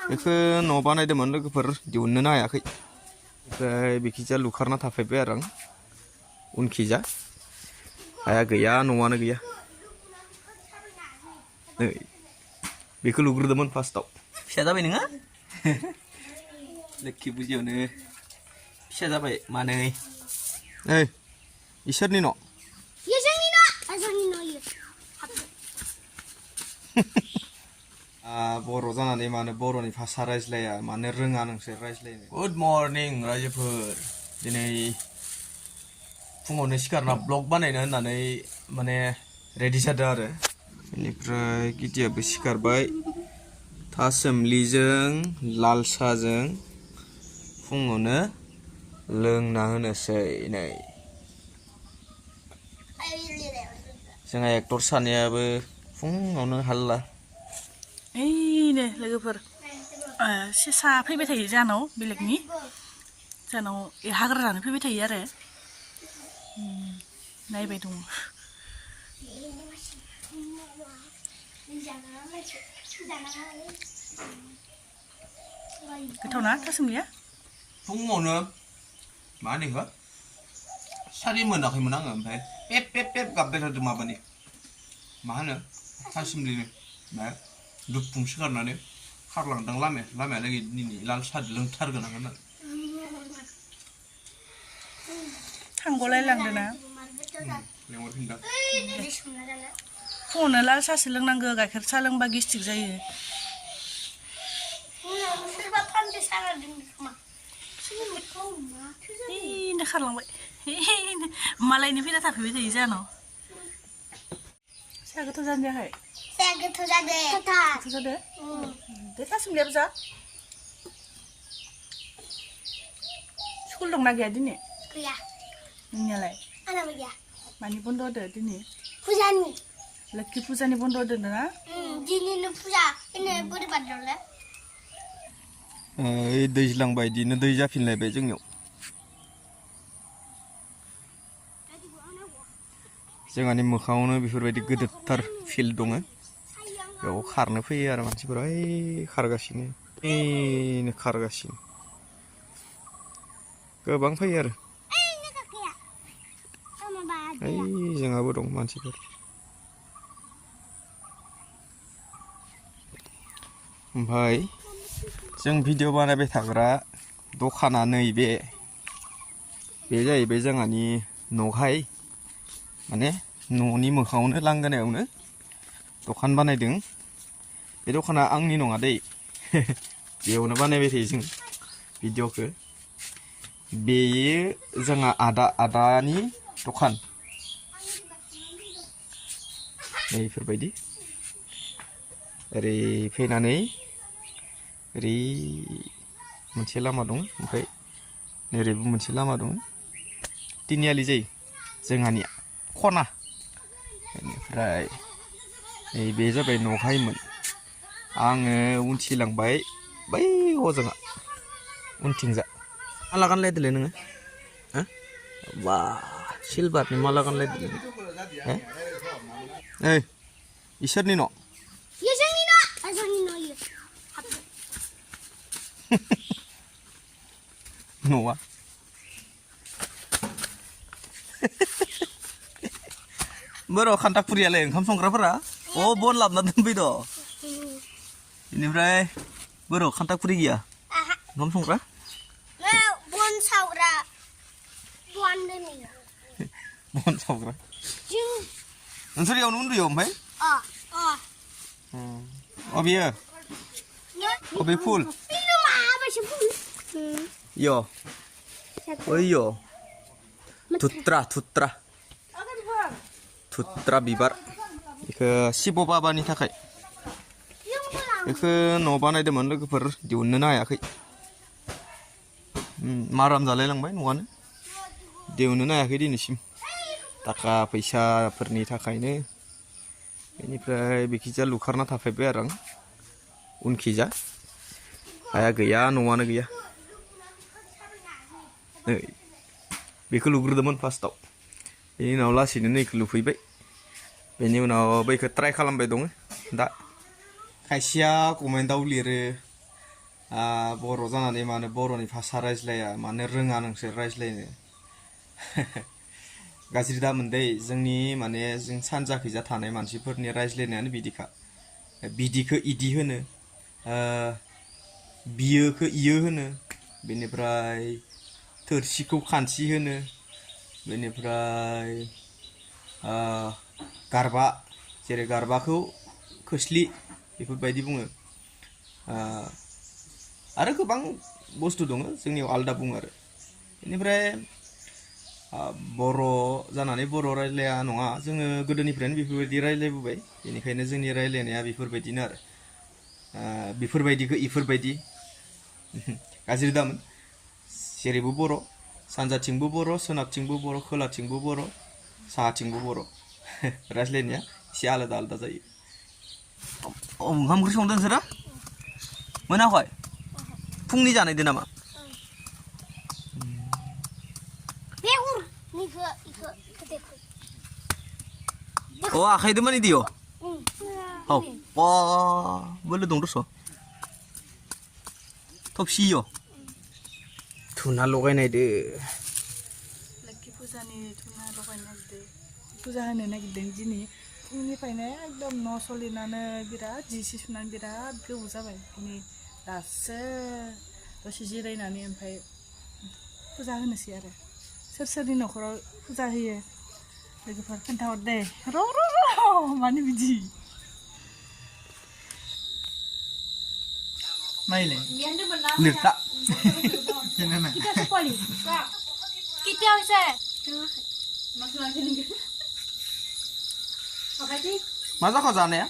बेखौ न' बानायदोंमोन लोगोफोर दिहुननोनो हायाखै ओमफ्राय बेखिजा लुखारना थाफैबाय आरो आं उनखिजा हाया गैया न'आनो गैया नै बेखौ लुग्रोदोंमोन फार्स्टआव फिसा जाबाय नोङो लोक्षि फुजायावनो फिसा जाबाय मानै ओइ इसोरनि न' बर' जानानै मानो बर'नि भाषा रायज्लाया मानो रोङा नोंसोर रायज्लायनो गुड मर्निं रायजोफोर दिनै फुङावनो सिखारना ब्लग बानायनो होननानै माने रेडि जादों आरो बेनिफ्राय गिदियाबो सिखारबाय थासोमलिजों लाल साहाजों फुङावनो लोंना होनोसै नै जोंहा एक्टर सानैयाबो फुङावनो हाल्ला ओइनो लोगोफोर सेसा फैबाय थायो जाहानाव बेलेगनि जाहानाव हाग्रा जानो फैबाय थायो आरो नायबाय दङ गोथावना थासुमलिया फुङावनो मा होनो बेखौ सारि मोनाखैमोन आङो ओमफ्राय पेप पेप पेप गाबबाय थादों माबानि मा होनो थासुमलिनि ओमफ्राय दुबफुं सिखारनानै खारलांदों लामायालागै दिनै लाल साहा लोंथारगोन आं होननानै थांगलाय लांदोंना लेंहरफिनदों फुङावनो लाल साहासो लोंनांगौ गाइखेर साहा लोंबा गेस्ट्रिक जायो इनो खारलांबाय मालायनि फैना थाफैबाय थायो जाहानाव साहा गोथाव जानो जायाखै गोथाव जादों दे थासुमलियाबो जा स्कुल दंना गैया दिनै गैया नोंनियालाय आंनाबो गैया मानि बन्द होदो दिनै फुजानि लोक्षि फुजानि बन्द होदो ना दिनैनो फुजा दिनै बोरै बारदोंलै दैज्लां बायदिनो दै जाफिनलायबाय जोंनियाव जोंहानि मोखाङावनो बेफोरबायदि गोदोरथार फिल्ड दङ बेयाव खारनो फैयो आरो मानसिफोरा खारगासिनो खारगासिनो गोबां फैयो आरो जोंहाबो दं मानसिफोर ओमफ्राय जों भिडिअ बानायबाय थाग्रा दखाना नैबे बे जाहैबाय जोंहानि न'हाय माने न'नि मोखाङावनो लांगोनायावनो दखान बानायदों बे दखाना आंनि नङा दै बेयावनो बानायबाय थायो जों भिडिअखौ बेयो जोंहा आदानि दखान बेफोरबायदि ओरै फैनानै ओरै मोनसे लामा दं ओमफ्राय ओरैबो मोनसे लामा दं तिनिआलि जायो जोंहानिया खना बेनिफ्राय बे जाबाय न'हायमोन आङो उनथिलांबाय बै हजोंहा उनथिंजा माला गानलायदोलै नोङो बा सिलभारनि माला गानलायदोलै ओइ इसोरनि न' न'आ बर' खान्थाखुरियालाय ओंखाम संग्राफोरा बन लाबोना दोनफै द' बेनिफ्राय बर' खान्थाखुरि गैया ओंखाम संग्रा बन सावग्रा बन सावग्रा नोंसोर इयावनो उन्दुयो ओमफ्राय अबेयो अबे फुल यो ओइयो धुत्रा बिबार बेखौ शिब बाबानि थाखाय बेखौ न' बानायदोंमोन लोगोफोर दिहुननोनो हायाखै माराम जालायलांबाय न'आनो दिहुननोनो हायाखै दिनैसिम थाखा फैसाफोरनि थाखायनो बेनिफ्राय बेखिजा लुखारना थाफैबाय आरो आं उनखिजा हाया गैया न'आनो गैया नै बेखौ लुग्रोदोंमोन फार्स्टआव बेनि उनाव लासैनो नैखौ लुफैबाय बेनि उनाव बैखौ ट्राइ खालामबाय दङ दा खायसेया कमेन्टआव लिरो बर' जानानै मानो बर'नि भाषा रायज्लाया मानो रोङा नोंसोर रायज्लायनो गाज्रि दामोन दै जोंनि माने जों सानजाखैजा थानाय मानसिफोरनि रायज्लायनायानो बिदिखा बिदिखौ इदि होनो बियोखौ इयो होनो बेनिफ्राय थोरसिखौ खानसि होनो बेनिफ्राय गारबा जेरै गारबाखौ खोस्लि बेफोरबायदि बुङो आरो गोबां बुस्थु दङ जोंनियाव आलदा बुङो आरो बेनिफ्राय बर' जानानै बर' रायज्लाया नङा जोङो गोदोनिफ्रायनो बेफोरबायदि रायज्लायबोबाय बेनिखायनो जोंनि रायज्लायनाया बेफोरबायदिनो आरो बेफोरबायदिखौ इफोरबायदि गाज्रि दामोन जेरैबो बर' सानजाथिंबो बर' सोनाबथिंबो बर' खोलाथिंबो बर' साहाथिंबो बर' रायज्लायनाया एसे आलादा आलादा जायो ओंखाम ओंख्रि संदों नोंसोरो मोनाखै फुंनि जानायदो नामा बेहुर निखो इखो देखो अ आखाइदो मानि दियो औ वा बोलो दं दस' थबसियो धुना लगायनायदो लोखि फुजानि धुना लगायनो नागिरदों फुजा होनो नागिरदों दिनै फुंनिफ्रायनो एकदम न' सलिनानै बिराद जि सि सुनानै बिराद गोबाव जाबाय दिनै दासो दसे जिरायनानै ओमफ्राय फुजा होनोसै आरो सोर सोरनि न'खराव फुजा होयो लोगोफोर खोन्थाहर दे र' मानो बिदि माइले लिरता কেতিয়া হৈছে मा जाखो जानाया